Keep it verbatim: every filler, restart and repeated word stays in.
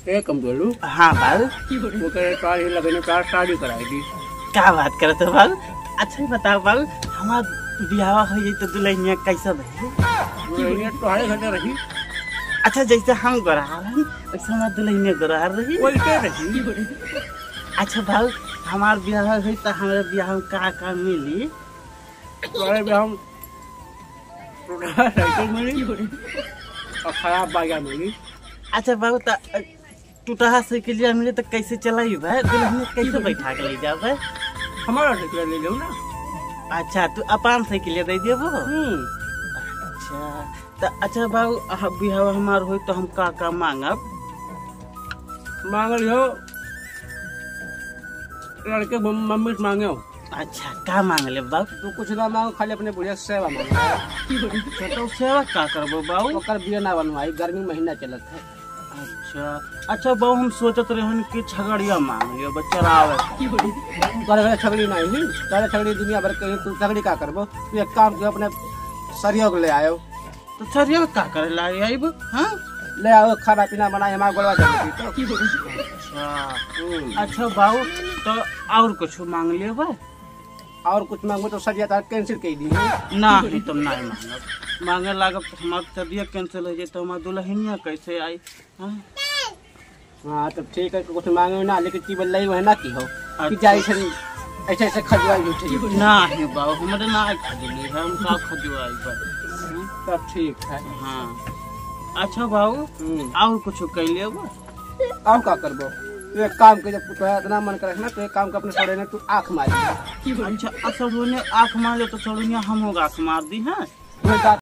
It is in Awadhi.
ए कमजोलू। हाँ बाबू। वो कहे तार ही लगने तार शादी कराई दी। का बात करत हो बाबू? अच्छा ही बताओ बाबू, हमार बियाह हो जाई तो दुल्हनिया कैसा रही? दुल्हनिया तोहरे घर रही। अच्छा, जैसे हम गोरहार हन, वैसे हमार दुल्हनिया गोरहार रही। वैसे रही। अच्छा बाबू, हमार बियाह होई तो हमारे बियाह में का का मिली? तोहरे बियाह में टूटा साइकिल मिली और खराब बाजा मिली। अच्छा बाबू, त टूटहा साइकिलिया मिले तो कैसे चलाई भाई? दुल्हनिया कैसे बैठा के ले जाओ भाई? हमारा साइकिल ले जाओ ना। अच्छा, तू अपन साइकिलिया दे देबो? हम्म। अच्छा, तो अच्छा बाबू, अह, बिहाव हमार होई तो हम का का मांगब? मांग लियो, लड़के मम-, मम्मी से मांगे हो। अच्छा, का मांग ले बाबू? तू कुछ ना मांगो, खाली अपने बुढ़िया से सेवा मांगो। अच्छा, तो सेवा का करबो बाबू? ओकर बिया ना बनवाई, गर्मी महीना चलत है। अच्छा, अच्छा बाबू, हम सोचत रहन कि छगड़िया मांग लियो, बस चरावे। तोरे घरे छगड़ी नहीं, तोरे छगड़ी दुनिया भर के, तू छगड़ी का करबो? तू एक काम कियो, अपने सरिया को ले आयो। तो सरिया का करे ला आइब? हाँ? ले आओ, खाना पीना बनाए, हमार गोड़वा जम गई तो। अच्छा। हम्म। अच्छा बाबू, तो और कुछ मांग लेबे? और कुछ मांगो तो सरिया तार cancel कर दी। ना, ही तुम ना मांगब। मांगे लागब तो हमार सरिया cancel हो जाए, तो हमार दुल्हनिया कैसे आई? हाँ? हाँ, तो ठीक है, कुछ मांगे ना, लेकिन टीबल लाई वह ना की हो कि अच्छा। जा ऐसे, ऐसे, ऐसे खजुआई उठे। ना है बाबू, हमारे ना खजुली है, हम का खजुआई पर। हम्म? तब ठीक है। हाँ। अच्छा बाबू, हम्म। और कुछ कह लेबो? और का करबो? तू एक काम के, जब तोरा इतना मन करे ना, तो एक काम के, अपने सड़े ने तू आँख मार ले। अच्छा, असर होने आँख मार ले तो सड़ुनिया हम होगा आँख मार दी, हाँ? वही बात